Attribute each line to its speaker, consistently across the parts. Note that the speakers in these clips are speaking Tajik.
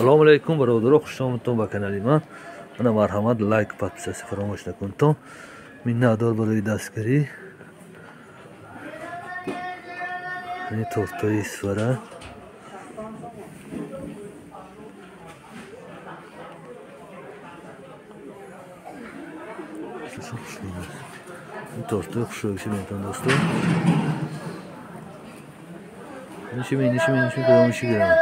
Speaker 1: Салом алейкум бародаро, хуш омадтон ба канали ман. Мана марҳамат лайк, подписаться фаромӯш накунтон. Миннатдор барои дастгирӣ. Ин тортои Исфара. Ин тортои хушрӯйши метон дӯстон. Ниши кадомиши гирам.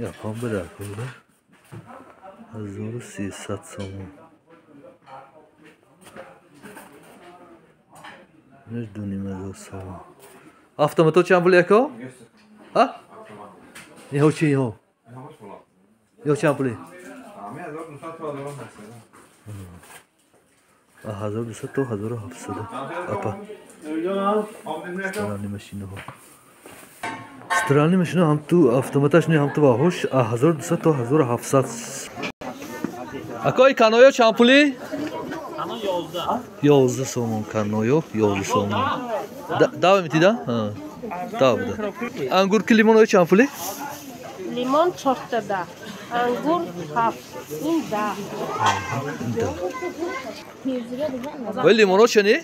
Speaker 1: Yapan bırak orada. 1300 сомон. 2500 сомон. Автомато чанд пул яко? А? Ниҳо чи ниҳо? Ниҳо чанд пули? 1200 то 1700. Апа. Странни машинаҳо. Странни машина ҳам ту автоматаш не ҳам ту баҳош 1200 то 1700. Акои каноё чанд пули? 11 сомон каноё 11 сомон. Дава метида? Ҳа. Дава буда. Ангур ки лимоноё чанд пули?
Speaker 2: Лимон 4 10, ангур 7, ин 10.
Speaker 1: Вай лимоно чани?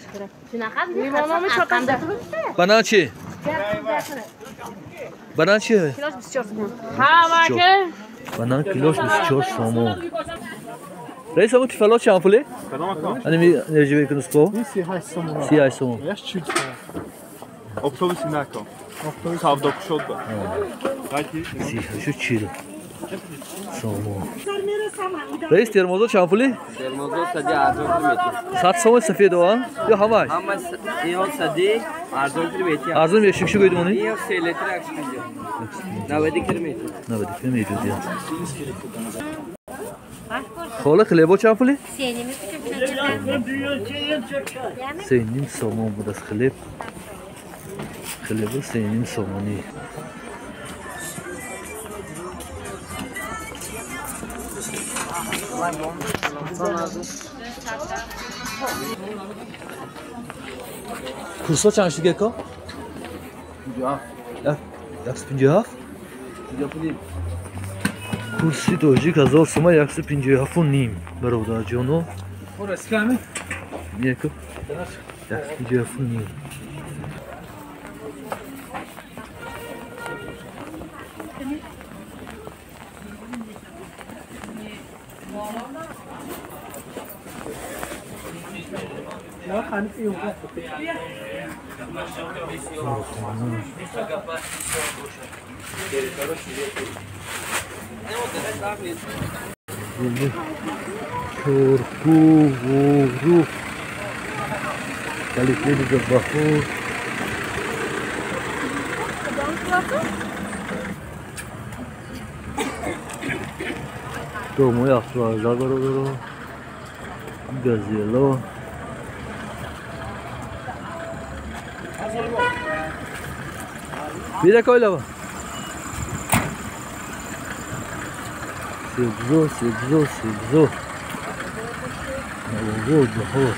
Speaker 2: Лимономи 4 10.
Speaker 1: Банан чи? Банан чи?
Speaker 2: Килош 24 сомон. Ҳа, ваке?
Speaker 1: Банан килош 24 сомон. Раис, ҳамун тифало чанд пуле? Ани ми нерживе кунуско?
Speaker 3: 38 сомон.
Speaker 1: 38 сомон.
Speaker 3: Автобуси нако. Савдо кушод ба.
Speaker 1: 38 40 сомон. Раис, термозо чанд пули?
Speaker 4: Термозо сади арзон километр.
Speaker 1: 100 сомон сафедо, а? Ё ҳамаш?
Speaker 4: Ҳамаш иҳо сади арзон километр.
Speaker 1: Арзон мешик шу гӯйдмони?
Speaker 4: Иҳо 3 литр 150. 90 километр.
Speaker 1: 90 километр. Хола хлебо чанд пули? 3,5 сомон будааст хлеб. Хлебо 3,5 сомонӣ. Курсо чанд шуд яко? 157. Курси тоҷик 1000 сома 157,5 бародарҷоно. Яко 157,5. Чорку, Ворух, Поликлиника Бахур. Домой Ахтуаза бародаро, Газело. Бира койлава. Себзо, себзо, себзо. Навогод, баҳор.